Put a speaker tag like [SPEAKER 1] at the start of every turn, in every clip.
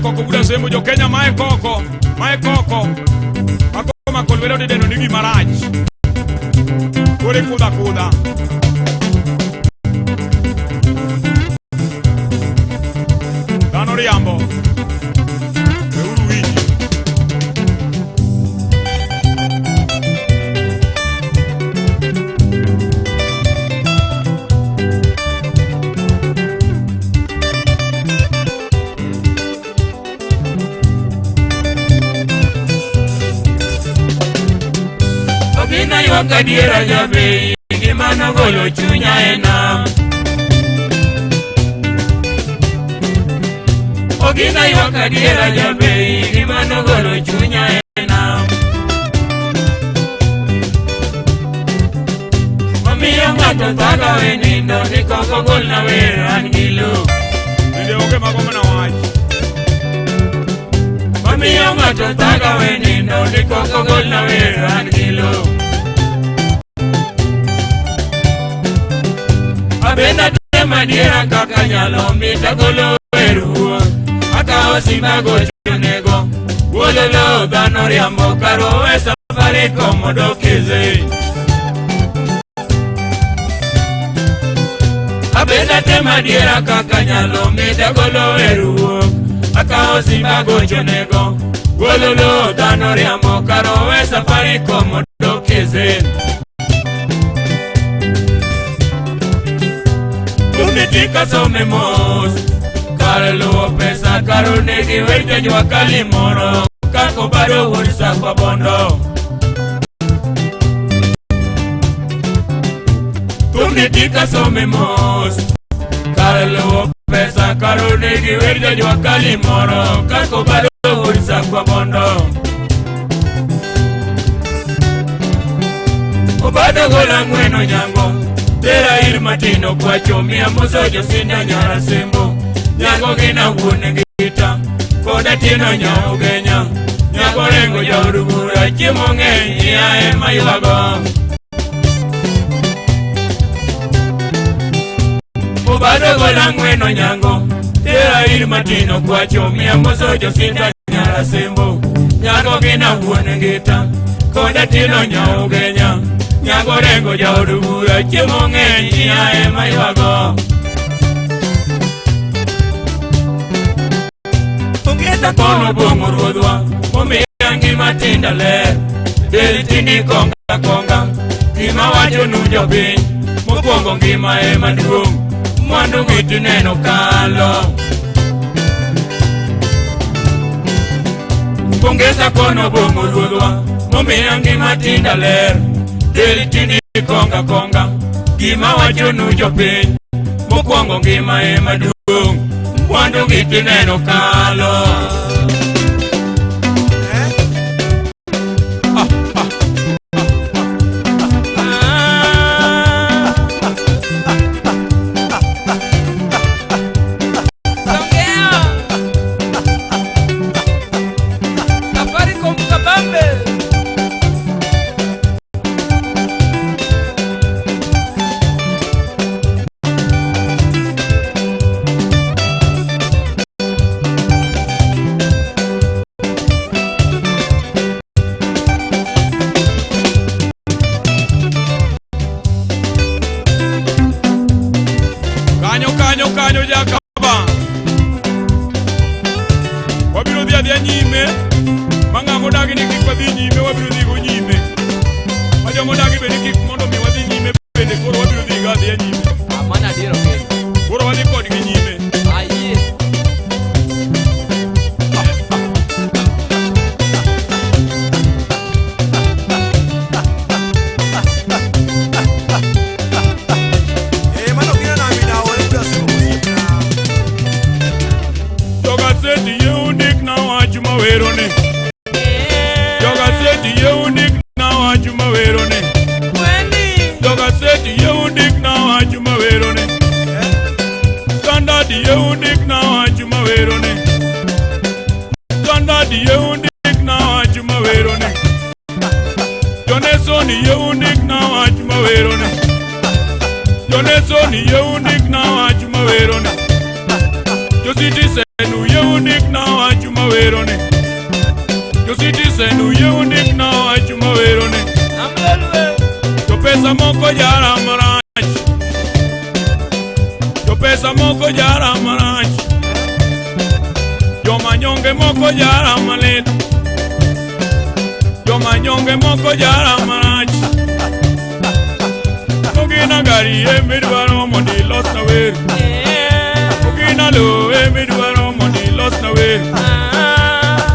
[SPEAKER 1] koko buda sembo jo Kenya mae koko, mae koko. Mako mako lwedo ni neno ni gima rach. Koro ikudha kudha. Dhano riambo. Weuru winji.
[SPEAKER 2] Ogina ywak adiera jabei, gima nogolo chunya e nam. Ogina ywak adiera jabei, gima nogolo chunya e nam. Omiyo ng'ato thaga e nindo ni kok ogolna wer an gi lo.
[SPEAKER 1] Bende onge mago mana wach.
[SPEAKER 2] Omiyo ng'ato thaga e nindo ni kok ogolna wer an gi lo. Abenda tem adiera kaka nyalo mit agolo wer wuon. Akawo simba gochonego. Wuololo dhano riambo karo e Safaricom odok e Zain. Abenda tem adiera kaka nyalo mit agolo wer wuon. Akawo simba gochonego. Wuololo dhano riambo karo e Safaricom odok e Zain. Unitika some mos kar luwo pesa kar onegi wer jajwa kali moro kako bado wuod sakwa bondo Unitika some mos kar luwo pesa kar onegi wer jajwa kali moro kako bado wuod sakwa bondo Obado gola ng'weno nyango tera ir matindo kwacho miya moso josinda nyara sembo nyango gina wuon gita koda tino nya ugenya nyango rengo jaod bura chiemo ng'eny iya ema ywago Obado gola ng'weno nyango tera ir matindo kwacho miya moso josinda nyara sembo nyango gina wuon gita koda tino nya ugenya nyango rengo jaod bura chiemo ng'eny iya ema ywago Ongeza kono bongo ruodhwa momiya ngima tinda ler del tindi konga konga gima wacho nu jopiny mokwongo ngima ema duong' mwandu gi tineno kalo Pongeza kono bongo ruodhwa momiya ngima tinda ler del tindi konga konga gima wacho nu jopiny mokwongo ngima ema duong' mwandu gi tineno kalo
[SPEAKER 3] Songea. Safaricom kabambe.
[SPEAKER 1] Kanyo kanyo kanyo jakaba. Wabiro dhi adhiya nyime. Ma ng'ama odagi ni kik wadhi nyime, wabiro dhi go nyime. Ma joma odagi bende kik mondo mi wadhi nyime bende koro wabiro dhi go adhiya nyime.
[SPEAKER 3] Mano adier Ogen.
[SPEAKER 1] Koro wadhi kodgi nyime.
[SPEAKER 3] Ayie.
[SPEAKER 4] Eh, mano gina na midawo e buda sembo osiepna.
[SPEAKER 1] Jogaseti yie undik na wach maweroni. Jogaseti yie undik na wach maweroni.
[SPEAKER 3] Wendy.
[SPEAKER 1] Jogaseti yie undik na wach maweroni. Standard yie undik na wach maweroni. Standard yie undik na wach maweroni. Joneson yie undik na wach maweroni. Joneson yie undik na wach maweroni. Jo Citizen yie undik na wach Jopesa moko jara marach. Jopesa moko jara marach. Jomanyonge moko jara malit. Jomanyonge moko jara marach. Ogina gari emidwaro mondo ilos na wer. Ogina lo emidwaro mondo ilos na wer.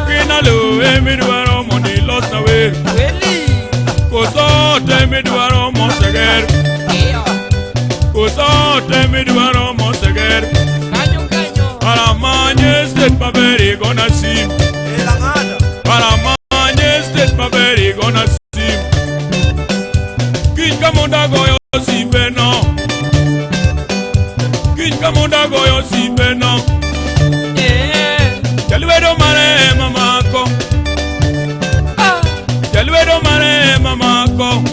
[SPEAKER 1] Ogina lo emidwaro mondo ilos na wer. Koso ot emidwaro moseger. Koso ot emidwaro moseger. Aramanye state maber igona sim.
[SPEAKER 4] Eh, Lang'ata.
[SPEAKER 1] Aramanye state maber igona sim. Kiny ka mondo agoyo simbe no. Kiny ka mondo agoyo simbe no. Jalwedo mare ema mako. Jalwedo mare ema mako.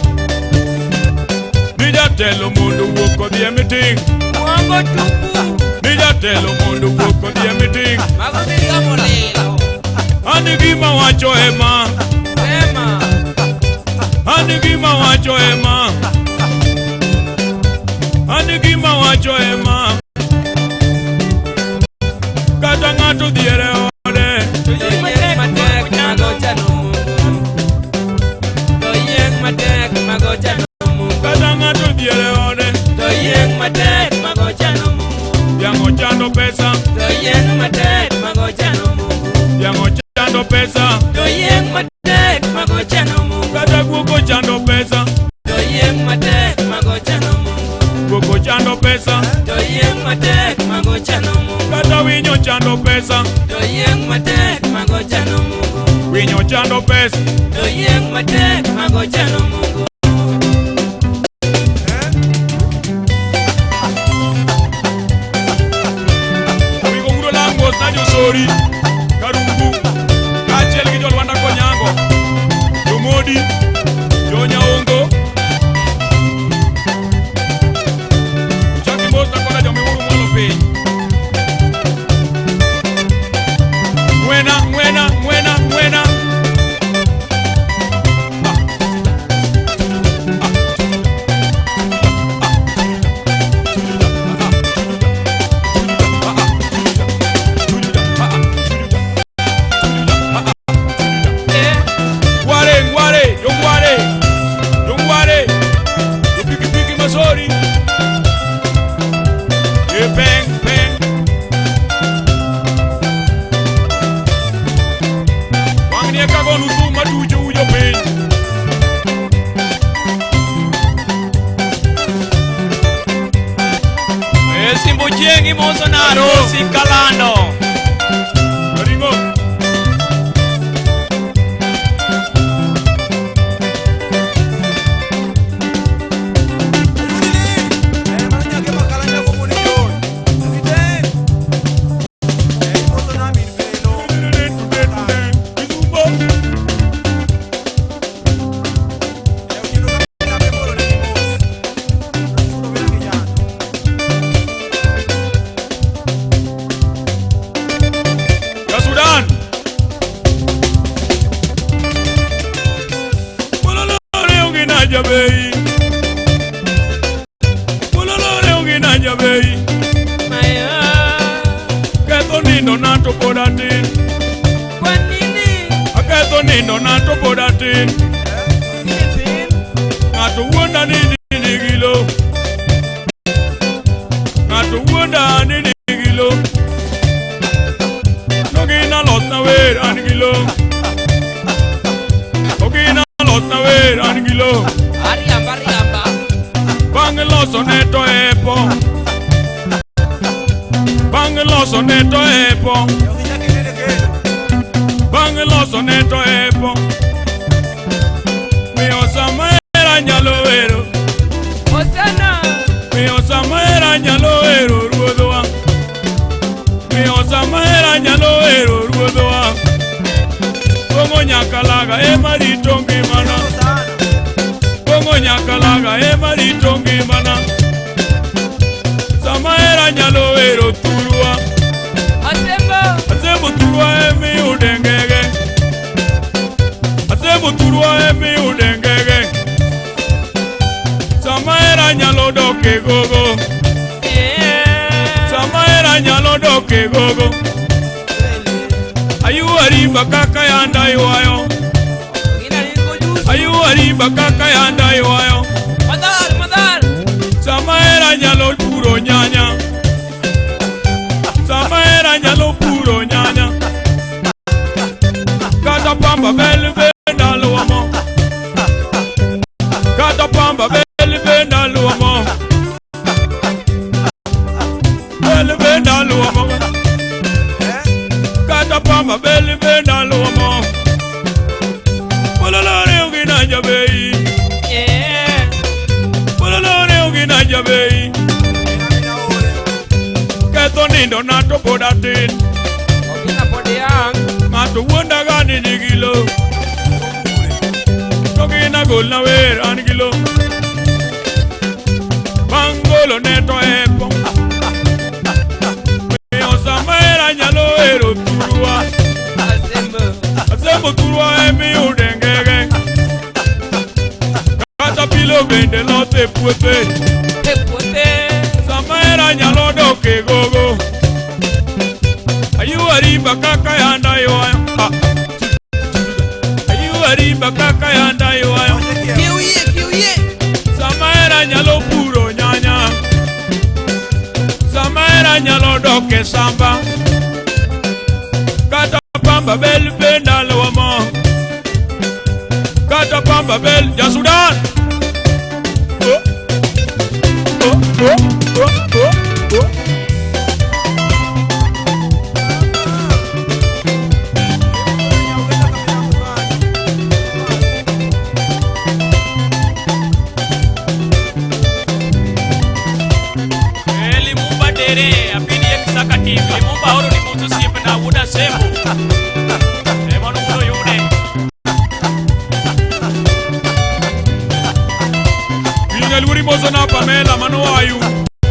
[SPEAKER 1] Ni jatelo mondo wuok odhi e meeting.
[SPEAKER 3] Mwongo tupu.
[SPEAKER 1] Ni jatelo mondo wuok odhi e meeting.
[SPEAKER 3] Mago miriambo lilo.
[SPEAKER 1] An gima wacho ema.
[SPEAKER 3] Sema.
[SPEAKER 1] An gima wacho ema. An gima wacho ema. Kata ng'ato dhier e ode.
[SPEAKER 3] To yieng matek mago chano Mungu. To yieng matek mago chano Mungu.
[SPEAKER 1] Kata ng'ato dhier e ode.
[SPEAKER 3] To yieng matek mago chano Mungu.
[SPEAKER 1] Dhiang' ochando pesa.
[SPEAKER 3] To yieng matek mago chano Mungu.
[SPEAKER 1] Dhiang' ochando pesa.
[SPEAKER 3] To yieng matek mago chano Mungu.
[SPEAKER 1] Kata guok ochando pesa.
[SPEAKER 3] To yieng matek mago chano Mungu.
[SPEAKER 1] Guok ochando pesa.
[SPEAKER 3] To yieng matek mago chano Mungu.
[SPEAKER 1] Kata winyo chando pesa.
[SPEAKER 3] To yieng matek mago chano Mungu.
[SPEAKER 1] Winyo chando pesa.
[SPEAKER 3] To yieng matek mago chano Mungu.
[SPEAKER 4] Eh?
[SPEAKER 1] Wigo nguro langos na josori. Karungu. Kaachiel gi jolwanda Konyango. Jomodi. Jonyaongo. Chaki mos na koda jomiuru mwalo piny. Ng'wena, ng'wena, ng'wena, ng'wena. Ngware, ngware, jongware, jongware, jopikipiki masori. E peng, peng. Wang'ni eka gonu thum matucho u jopiny.
[SPEAKER 2] E simbo chieng' imoso naro sikalando.
[SPEAKER 1] Ringo.
[SPEAKER 4] Eh, mano nyake makala nyako mon John. Kapiten. Eh, imoso na min Felo.
[SPEAKER 1] Izumbo.
[SPEAKER 4] Eh, otieno ka nabe moro ne mos. Chulo bela kijana.
[SPEAKER 1] Ya Sudan. Bololore onge na jabei. Bololore onge na jabei.
[SPEAKER 3] Maya.
[SPEAKER 1] Ketho nindo na to pod atin.
[SPEAKER 3] Kwa nini?
[SPEAKER 1] Aketho nindo na to pod atin.
[SPEAKER 3] Nitin.
[SPEAKER 1] Ng'ato wuonda ni nigi lo. Ng'ato wuonda ni nigi lo. Nogina los na wer an gi lo. Ogina los na wer an gi lo.
[SPEAKER 3] Ariamba, ariamba.
[SPEAKER 1] Bang' loso ne to epo. Bang' loso ne to epo.
[SPEAKER 4] Eh, ok ichak inene kendo.
[SPEAKER 1] Bang' loso ne to epo. Miyo sama hera nyalo wero.
[SPEAKER 3] Hosana.
[SPEAKER 1] Miyo sama hera nyalo wero ruodhwa. Miyo sama hera nyalo wero ruodhwa. Kong'o nyakalaga ema rito ngimana.
[SPEAKER 4] Sana.
[SPEAKER 1] Kong'o nyakalaga ema rito ngimana. Sama hera nyalo wero thurwa.
[SPEAKER 3] Asembo.
[SPEAKER 1] Asembo thurwa emiyude ngege. Asembo thurwa emiyude ngege. hera nyalo dok e gogo. Sama hera nyalo dok e gogo. Ayuari kaka yanda ywayo. Ayuari kaka yanda ywayo.
[SPEAKER 3] Madar, madar.
[SPEAKER 1] Sama hera nyalo puro nyanya. Sama hera nyalo puro nyanya. Kata pamba bel benda luomo. Kata pamba bel benda luomo. Bel benda luomo. Kata pamba bel benda luomo. Bololore ugina jabei. Bololore ugina jabei. Ketho nindo na to pod atin.
[SPEAKER 3] Ogina pod yang.
[SPEAKER 1] Ng'ato wuonda ga ni nigi lo. To gina golna wer an gi lo. Bang' golo ne to epo. Miyo sama hera nyalo hero thurwa.
[SPEAKER 3] Asembo.
[SPEAKER 1] Asembo thurwa emiyude ngege. Kata pilo bende loth e puothe.
[SPEAKER 3] E puothe.
[SPEAKER 1] Sama hera nyalo dok e gogo. Ayuari kaka yanda ywayo. Ah. Ayuari kaka yanda ywayo.
[SPEAKER 3] Kiuye, kiuye.
[SPEAKER 1] Sama hera nyalo puro nyanya. Sama hera nyalo dok e samba. Kata pamba bel benda luomo. Kata pamba bel ja Sudan. Oh. Oh, oh, oh, oh, oh.
[SPEAKER 2] Limumba dere apini executive Limumba oro ni mutu siep na wuda sembo. E mano wudo yude.
[SPEAKER 1] Winyaluori moso na Pamela mano wayu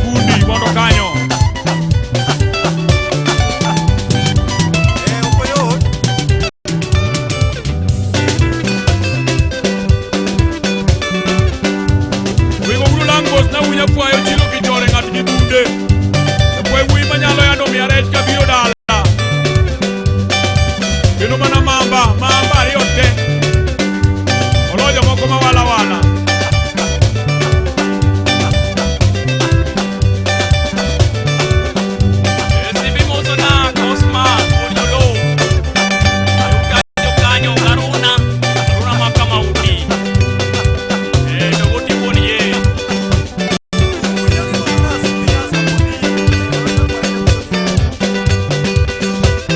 [SPEAKER 1] fundi mondo kanyo. Wigo uru langos na wunya fwayo chilo kichore ng'at gi bunde. Fwayo wuyi manyalo yando miya rech kabiro dala. Kendo mana mamba, mamba ariyo te. Olojo moko ma wala wala.
[SPEAKER 2] Sibi moso na Cosma Onyolo. Ayuka kanyo Karuna. Karuna makamauti. E dogoti woni ye.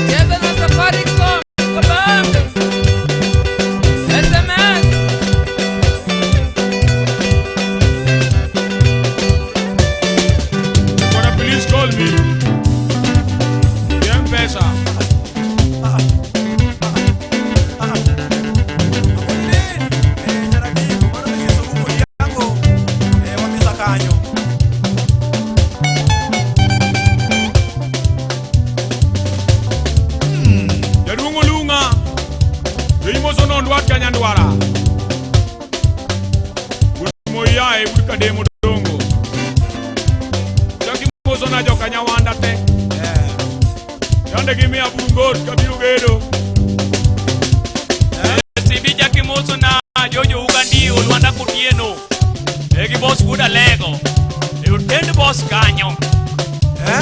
[SPEAKER 3] Cheza na Safaricom. Kabambe. SMS.
[SPEAKER 1] Gonna please call me. The M-Pesa. Jaduong' Olung'a. Be imoso nondwat ka nyandwara. Wuod Moyae wuod Kademo Dongo. Chak imoso na joka Nyawanda te. Yande gimiya burungot kabiro gedo.
[SPEAKER 2] Sibi jaki moso na Jojo Ugandi Olwanda Kutieno. E gi boss wuod Alego. E otend boss kanyo.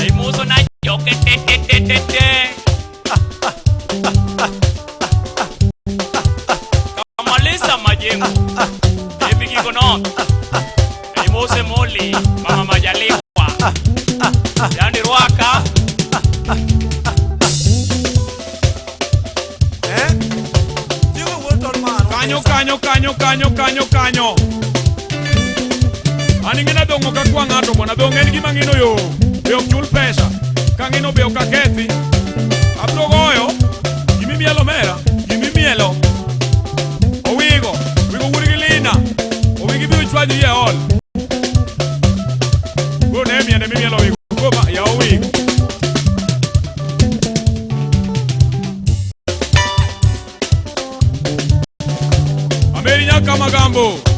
[SPEAKER 2] E moso na joke te te te te te. Kamalisa Majengo. E Bigiko North. E Mose Moli, Mama Majaliwa. Yandi Rwaka.
[SPEAKER 1] Kanyo kanyo kanyo kanyo kanyo kanyo. An ing'e dhong' ok akwa ng'ato bwana dhong' en gima ng'ino yo. Be ok chul pesa. Ka ng'ino be ok akethi. Abiro goyo. Gimimielo mera. Gimimielo. Owigo. Wigo wuod gi Lina. Owigi biro chwaji e hall. Go ne miende mimielo wigo. Go ma ya owigo. Ameri nyaka Magambo.